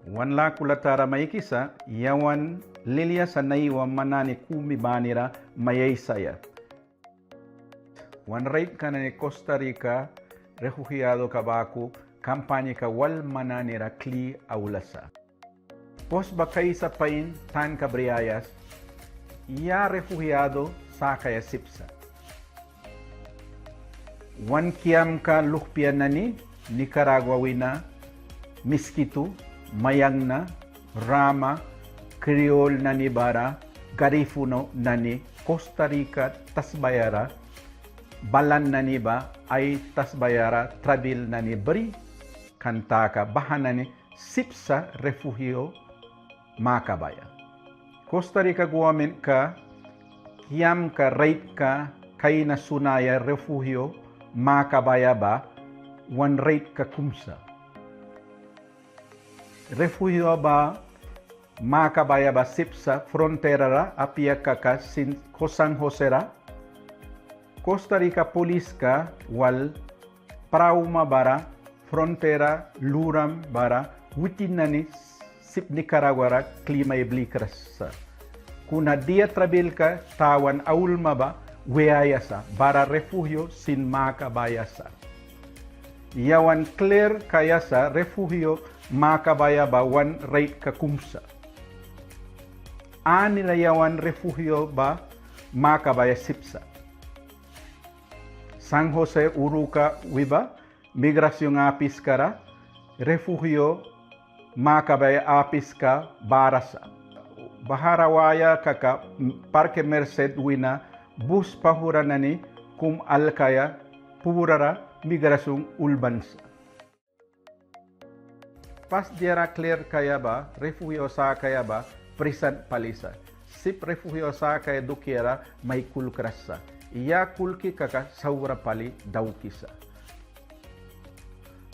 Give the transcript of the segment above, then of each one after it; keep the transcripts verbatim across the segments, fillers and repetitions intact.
Wan lakula tara maikisa, yawan lilia sa naiwa man nani kumi banira mai aisaia. Wan raitka nani Costa Rica refugiadoka baku kampañaka wal man nanira kli aula sa. Pos ba kaisa pain tanka briaia sa, ya refugiado sakaia sip sa. Wan kiamka luhpia nani Nicaragua wina Miskitu, Mayangna, Rama, Kriol nani bara Garifuno nani Costa Rica tasbayara balan nani ba ai tasbayara trabil nani bri kan taka baha nani sip sa refugio makabaia. Costa Rica gabamentka kiamka raitka kaina sunaia refugio makabaia ba wan raitka kum sa. Refugio ba makabaia ba sip sa fronterara apia kaka sin San Josera. Costa Rica puliska wal prauma bara frontera luram bara witin nani sip Nicaraguara kli mai blikras sa. Kuna dia trabilka tawan aulma ba wiaia sa bara refugio sin makabaia sa. Yawan klir kaia sa refugio makabaia ba wan raitka kum sa. Anira yawan refugio ba makabaia sip sa. San José Uruca wi ba migración apiskara refugio makabaia apiska bara sa. Bahara waia kaka Parque Merced wina bus pahura nani kum alkaia purara migración ulban sa. Pas diara klir kaia ba refugio sakaia ba prisant pali sa. Sip refugio sakaia dukiara mai kulkras sa. Ya kulki kaka saura pali daukisa.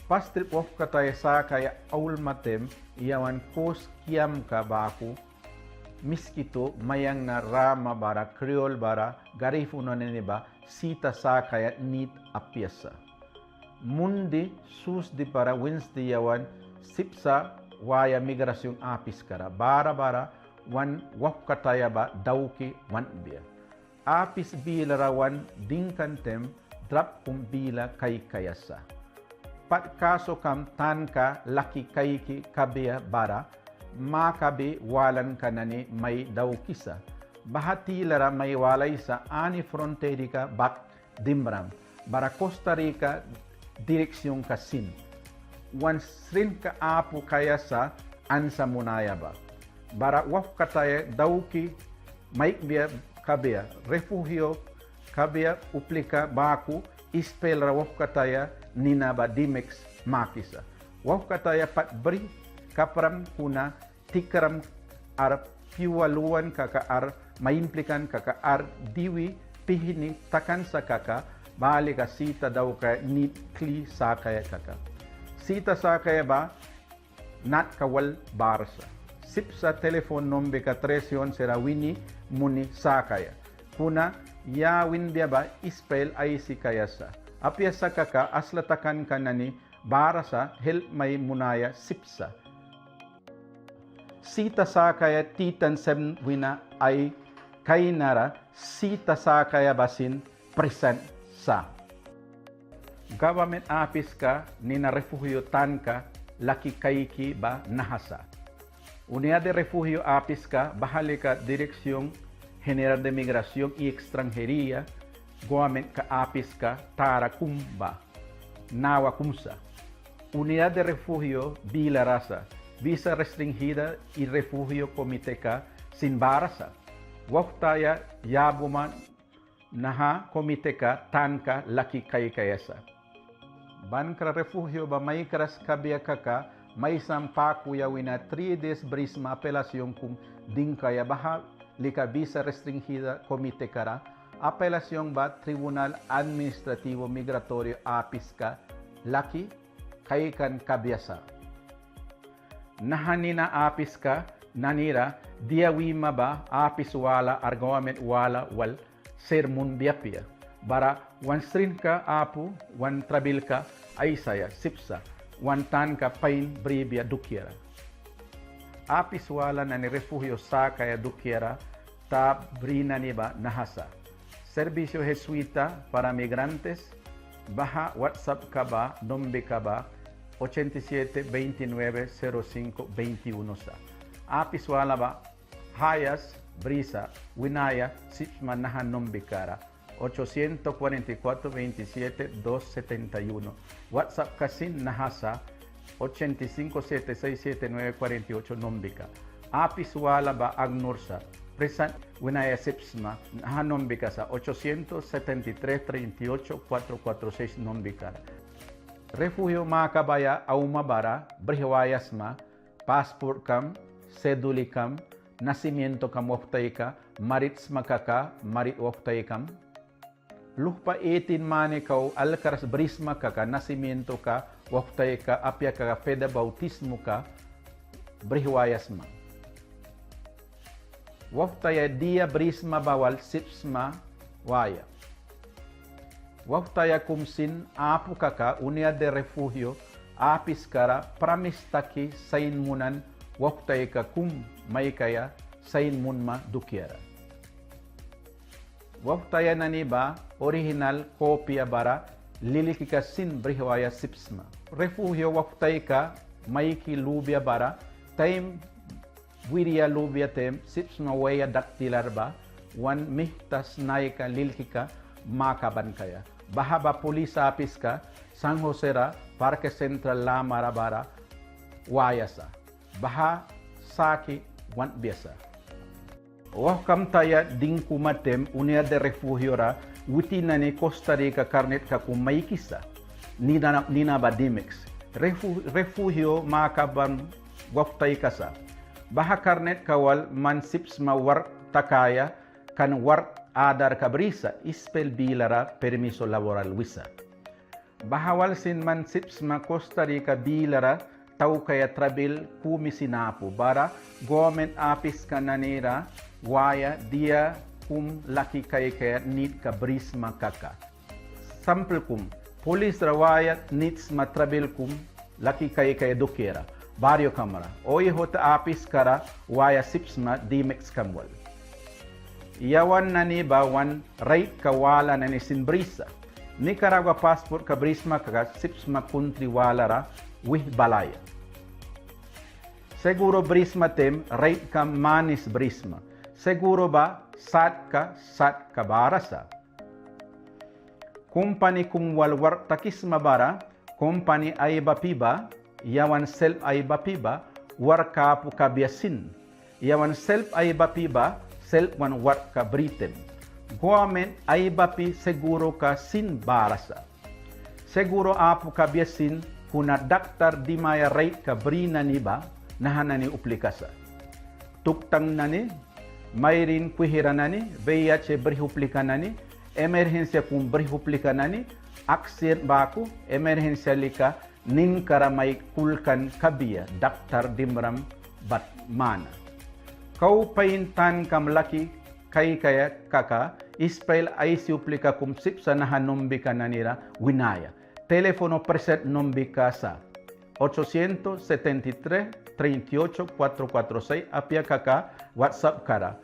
Pas trip wauhkataya sakaia aulma taim yawan kos kiamka baku Miskitu, Mayangna, Rama bara Kriol bara Garifuno nani ba sita sakaia nit apia sa. Mundi, Susdi bara Winsdi yawan sip sa waia migración apiskara bara bara wan wauhkataya ba dauki wanbia. Apis bilara wan dingkan taim drap kum bila kaikaia sa. Pat kasukam tanka laki kaiki kabia bara makabi walanka nani mai daukisa. Baha tilara mai walaisa ani fronterika bak dimram bara Costa Rica direcciónka sin. Wan srinka apu kaia sa ansa munaia ba. Bara wauhkataya dauki maikbia kabia, refugio kabia uplika baku ispel ra wauhkataya nina ba Dimex makisa. Wauhkataya pat bri kapram kuna tikram ar pyua luan kaka ar maimplikan kaka ar diwi pihni takan sa kaka ba lika sita daukaia nit kli sakaia kaka. Sita sakaia ba natka wal bara sa. Sip sa telefon numbika trece once ra wini muni sakaia. Kuna ya winbia ba ispel aisi kaia sa. Apia sa kaka asla takanka nani bara sa help mai munaia sip sa. Sita sakaia titan seven wina ai kainara sita sakaia ba sin prisant sa. Gabament apiska nina refugio tanka laki kaiki ba naha sa. Unidad de refugio apiska baha lika Dirección General de Migración y Extranjería gabamentka apiska tara kum ba nawa kum sa. Unidad de refugio bilara sa, visa restringida y refugio komiteka sin bara sa. Wauhtaya yabuma naha komiteka tanka laki kaikaia sa. Bankra refugio ba maikras kabia kaka maisam pakuya wina tri des brisma apelación kum dingkaia baha lika visa restringida komitekara apelación ba Tribunal Administrativo Migratorio apiska laki kaikan kabia sa. Naha nina apiska nanira dia wima ba apis wala ar gabament wala wal sir munbia apia. Bara wan srinka apu wan trabilka aisaia sip sa wan tanka pain bribia dukiara. Apis wala nani refugio sakaia dukiara ta bri nani ba naha sa. Servicio Jesuita para Migrantes, baha WhatsApp ka ba numbika ba ochenta y siete, veintinueve, cero cinco, veintiuno sa. Apis wala ba hayas brisa, winaia sip sma naha numbikara, ochocientos cuarenta y cuatro, veintisiete, dos setenta y uno. WhatsApp ka sin naha sa, ochenta y cinco, siete seis, siete nueve, cuarenta y ocho numbika. Apis wala ba ACNUR sa, prisant winaia sip sma naha numbika sa, ochocientos setenta y tres, treinta y ocho, cuatro cuatro seis numbikara. Refugio makabaia auma bara brih waia sma, paspurkam, sedulikam, nacimientokam wauhtaika, marit sma kaka, marit wauhtaikam. Luhpa eighteen mani kau alkras brisma kaka, nacimientoka wauhtaika, apia kaka fe de bautismoka brih waia sma. Wauhtaia dia brisma ba wal sip sma waia. Wauhtaia kum sin apu kaka, unidad de refugio apiskara pramis taki sain munan, wauhtaika kum maikaia sain munma dukiara. Wauhtaia nani ba original, kopia bara lilkika sin brih waia sip sma. Refugio wauhtaika maiki lubia bara, taim wiria lubia taim sip sma waia daktilar ba, wan mihta snaika lilkika makaban kaia. Baha ba pulis apiska San José ra, Parque Central lamara bara waia sa. Baha saki want bia sa. Wauhkam taya dingkuma taim unidad de refugio ra witin nani Costa Rica karnetka kum maikisa. Nina, nina ba Dimix. Refu-, refugio makaban wauhtaika sa. Baha karnetka wal man sip sma wark takaia, kan wark adarka brisa, ispail bilara permiso laboral wisa. Baha wal sin man sip sma Costa Rica bilara taukaia trabil kumi sin apu, bara gabament apiska nanira waia dia kum laki kaikaia nitka brisma kaka. Sampl kum, pulis ra waia nit sma trabil kum laki kaikaia dukiara, barrio kamra, OIJ apiskara waia sip sma Dimix kam wal. Yawan nani ba wan raitka wala nani sin brisa. Nicaragua paspurtka brisma kaka sip sma kuntri walara wih balaia. Seguro brisma taim raitka manis brisma. Seguro ba satka satka bara sa. Kumpani kum wal wark takisma bara, kumpani aibapi ba, yawan selp aibapi ba, wark apu kabia sin. Yawan selp aibapi ba, selp wan warkka bri taim. Gabament aibapi seguroka sin bara sa. Seguro apu kabia sin, kuna daktar dimaia raitka bri nani ba, naha nani uplika sa. Tuktan nani, mairin kwihra nani, VIH brih uplika nani, emergencia kum brih uplika nani, aksident baku, emergencia lika, ninkara mai kulkan kabia, daktar dimram bat mana. Kau pain tankam laki kaikaia kaka, ispail aisi uplika kum sip sa naha numbika nanira winaia. Teléfono present numbika sa, ochocientos setenta y tres, treinta y ocho, cuatro cuatro seis, apia kaka WhatsAppkara,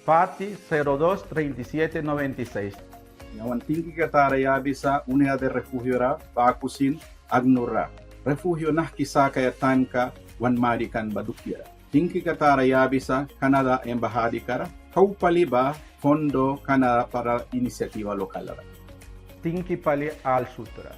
pati cero dos, treinta y siete, noventa y seis. Yawan tingkika tara yabisa Unidad de Refugiora baku sin ACNURra, refugio nahki sakaia tanka wan marikan ba dukiara. Tingkika tara yabisa Canadá embajadikara, kau pali ba Fondo Canadá para Iniciativa Localra. Tingki pali al sutra.